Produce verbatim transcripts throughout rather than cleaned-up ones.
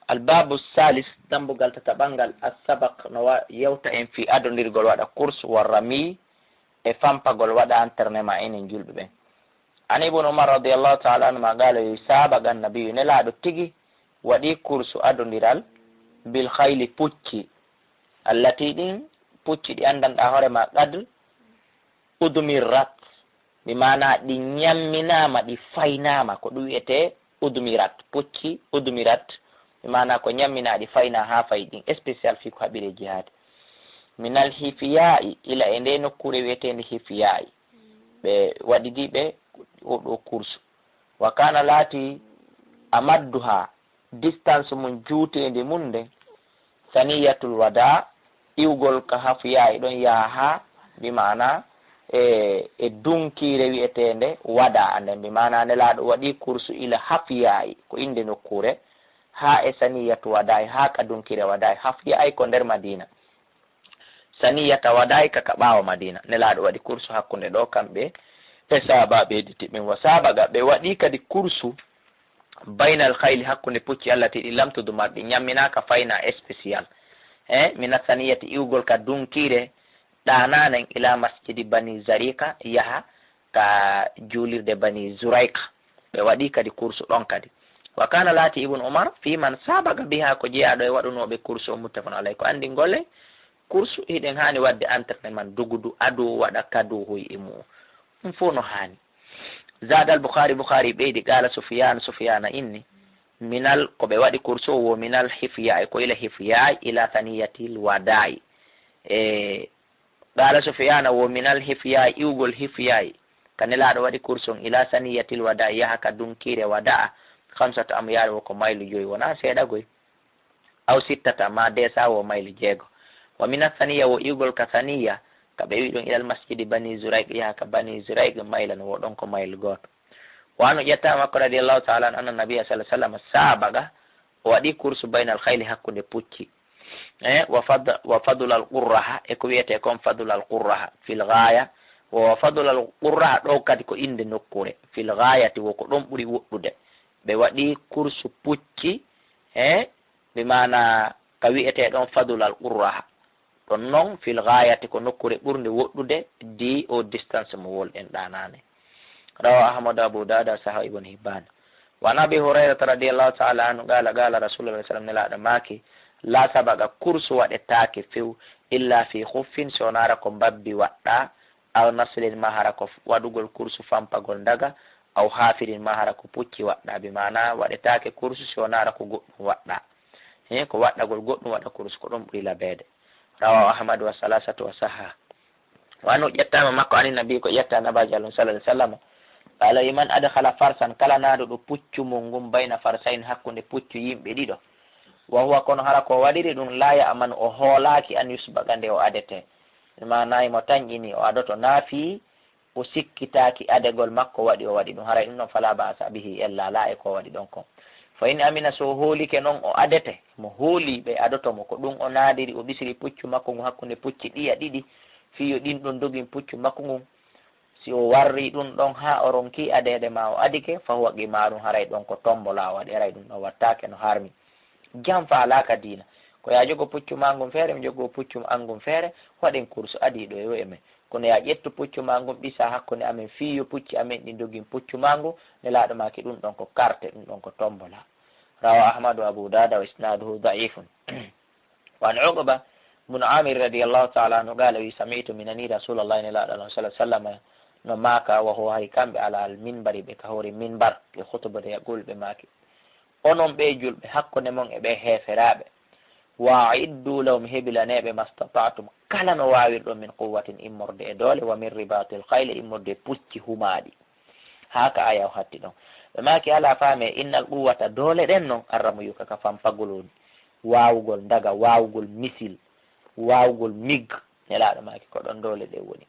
Albabu salis, dambugal tataɓal ngal, assabaq, no wa-, yewta en fii adondirgol waɗa kursu, wa rami, e fampagol waɗa entraînement enen julɓe ɓen. An Ibn Umar radiyallahu ta'ala anhuma qala, wi sabaqa an-nabiyyu, Nelaaɗo tigi waɗi kursu adondiral, bil khayli, pucci, allati, ɗin pucci ɗi anndanɗaa hoore ma, qad udmirat, bi maana ɗi ñamminaama, ɗi faynaama, ko ɗum wiyetee udmirat, pucci udmirat, bi maana ko ñamminaa, ɗi faynaa haa fayi, ɗin spécial fii ko haɓiri e jihaadi. Minal hifyaa'i, ila e ndee nokkuure wiyeteende hifyaa'i, ɓe waɗidi ɓe oo ɗoo kursu. Wa kaana, laati, amadduhaa, distance mun juuteendi mun nden, saniyatul wadaa, iwgol ka hafyaa'i ɗon yaha haa, bi maana, e, e dunkiire wi'eteende wadaa nden, bi maana Nelaaɗo waɗi kursu ila hafyaa'i, ko innde nokkuure, haa e saniyatu wadaa'i, haa ka dunkiire wadaa'i. Hafyaa'i ko nder Madiina. Saniyata wadaa'i ka, ka ɓaawo Madiina. Nelaaɗo waɗi kursu hakkunde ɗoo kamɓe e sahaabaaɓe hedditi ɓen. Wa sabaqa, ɓe waɗi kadi kursu baynal khayli, hakkunde pucci, allati, ɗi lam tudmar, ɗi ñamminaaka, faynaa spécial. He, mina saniyati, iwgol ka dunkiire ɗaanaanen, ila masjidi Bani Zariqa, yaha ka juulirde Bani Zurayqa. Ɓe waɗi kadi kursu ɗon kadi. Wa kaana, laati, Ibn Umar, fii man sabaqa bihaa, ko jeyaaɗo e waɗunooɓe kursu o, muttafaqun alayhi, ko anndingol en kursu, hiɗen haani waɗde entraînement, dugudu, adu, waɗa kadu, hoy e mu'un. Ɗum fof no haani. Zaada al-Bukhaari, Bukhaari ɓeydi, qaala Sufyaan, Sufyaana inni, minal, ko ɓe waɗi kursu o, wo minal hifyaa'i, ko ila hifyaa'i, ila saniyatil wadaa'i. E, qaala Sufyaana, wo minal hifyaa'i, iwgol hifyaa'i, ka Nelaaɗo waɗi kursu on, ila saniyatil wadaa'i, yaha ka dunkiire wada'a, khamsata amyaar, wo ko maylu joyi, wonaa seeɗa goy. Aw sittata, maa deesa wo mayli jeego. Wa mina saniya, wo iwgol ka saniya, ka ɓe wi'i ɗon ilal masjidi Bani Zurayq, yaha ka Bani Zurayq, maylan, wo ɗon ko mayli gooto. Wa anu, ƴettaama makko radiyallahu ta'ala anhu, anna nabiyya sallallahu alayhi wasallam sabaqa, o waɗi kursu baynal khayli, hakkunde pucci. E, wa fad-, wa fadlal qurraha, e ko wi'etee kon fadlal qurraha, fil ghaya, wa fadlal qurraha, ɗo kadi ko innde nokkuure, fil ghayati, wo ko ɗon ɓuri woɗɗude. Ɓe waɗi kursu pucci, e, bi maana ka wi'etee ɗon fadlal qurraha. Ɗon non fil ghayati ko nokkuure ɓurnde woɗɗude di o distance mo wolɗen ɗaanaane. Rawa Ahmadu, Abu Dawuda, saha Ibn Hibban. Wa an Abi Hurayrata radiyallahu ta'ala anhu qala, qala Rasulullah sallallahu alaihi wasallam, Nelaaɗo maaki, la sabaqa, kursu waɗetaake few, illa fi khuffin, si wonaa hara ko mbabbi waɗɗaa, aw naslin, maa hara ko f-, waɗugol kursu fampagol ndaga, aw hafirin, maa hara ko pucci waɗɗaa. Bi maana waɗetaake kursu si wonaa hara ko goɗɗum waɗɗaa. He, ko waɗɗagol goɗɗum waɗa kursu, ko ɗum ɓuri labeede. Rawahu Ahmad wa salasatu wa sahha. Wa anu, ƴettaama makko, ani nabi, ko ƴetta Nabaajo Allah sallallahu alaihi wasallam. Qala, man adkhala farsan, kala naaduɗo puccu mum ngun, bayna farsayn, hakkunde puccu yimɓe ɗiɗo. Wa huwa, kono hara ko waɗiri ɗum, la ya'manu, o hoolaaki, an yusbaqa, nde o adete. Maanayi mo tanƴini, o adoto naafi, o sikkitaaki adegol makko waɗi o waɗi ɗum, haray ɗum ɗon fala ba'sa bihi, ella alaa e ko waɗi ɗon kon. Fa in amina, so o hoolike non o adete, mo hooli ɓe adoto mo, ko ɗum o naadiri, o bisiri puccu makko ngun hakkunde pucci ɗiya ɗiɗi, fii yo ɗin ɗon dogin puccu makko ngun. Si o warri ɗum ɗon haa o ronki adeede ma o adike, fa huwa qimaarun, haray ɗon ko tombola o waɗi, haray ɗum ɗon wattaake no harmi. Jam fa alaa ka diina. Ko yaa jogo puccu maa ngun feere, mi jogo puccu an ngun feere, waɗen kursu adii ɗo e o e men. Kono yaa ƴettu puccu maa ngun, ɓisa hakkunde amen, fii yo pucci amen ɗin dogin puccu maa ngun, Nelaaɗo maaki ɗum ɗon ko karte, ɗum ɗon ko tombola. Rawa Ahmadu, Abu Dawuda, wa isnaduhu da'ifun. Wa an Uqba bun Amir radiyallahu ta'ala anhu qala, wi, sami'tu, mi nani Rasulallahi, Nelaaɗo Allah sallallahu alaihi wasallam, no maaka, wa huwa, hay kamɓe, ala al minbari, ɓe ka hoore minbar, ɓe khutubata, yaqulu, ɓe maaki, onon ɓee julɓe, hakkunde mon e ɓee heeferaaɓe, wa a'iddu lahum, hebilanee ɓe, mastata'tum, kala no waawirɗon, min quwwatin, immorde e doole, wa min ribatil khayli, immorde e pucci humaaɗi. Haa ka aya o hatti ɗon. Ɓe maaki, alaa faame, innal quwwata, doole ɗen non, arramu yuka ka fampagol woni. Waawugol ndaga, waawugol misil, waawugol mig, Nelaaɗo maaki, ko ɗon doole ɗen woni.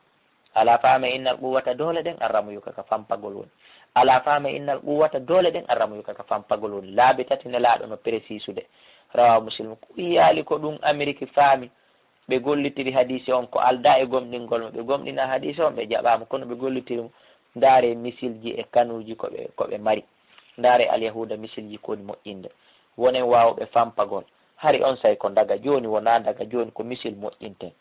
Alaa faame, innal quwwata, doole ɗen, arramu yuka ka fampagol woni. Alaa faame, innal quwwata, doole ɗen, arramu yuka ka fampagol woni. Laabi tati Nelaaɗo no presisude. Rawa Muslim, ko yiyaali ko ɗum Ameriki faami. Ɓe gollitiri hadiisi on, ko aldaa e gomɗingol mo. Ɓe gomɗina hadiisi on, ɓe jaɓaama, kono ɓe gollitiri mo. Ndaare misilji e kanuuji ko ɓe, ko ɓe mari. Ndaare Alyahuuda misilji ko woni moƴƴinde. Wonen waawɓe fampagol. Hari onsay ko daga jooni, wonaa daga jooni ko misil moƴƴinten.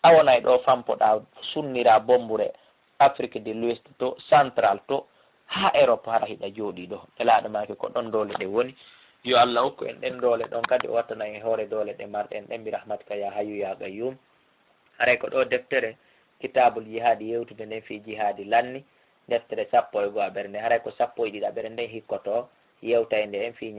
A wonay ɗoo fampoɗaa, sunniraa bommbure Afrique de l'Ouest to, Central to, haa Europe, hara hiɗa jooɗii ɗoo. Nelaaɗo maaki ko ɗon doole ɗen woni. Yo Allah hokku en ɗen doole ɗon kadi, o wattana en hoore doole ɗe marɗen ɗen, bi rahmatika ya hayyu ya qayyum. Haray ko ɗoo deftere Kitaabul Jihaadi yewtude nden fii jihaadi lanni, deftere sappo e go'aɓere nden. Haray ko sappo e ɗiɗaɓere nden hikkotoo, yewtaynde en fii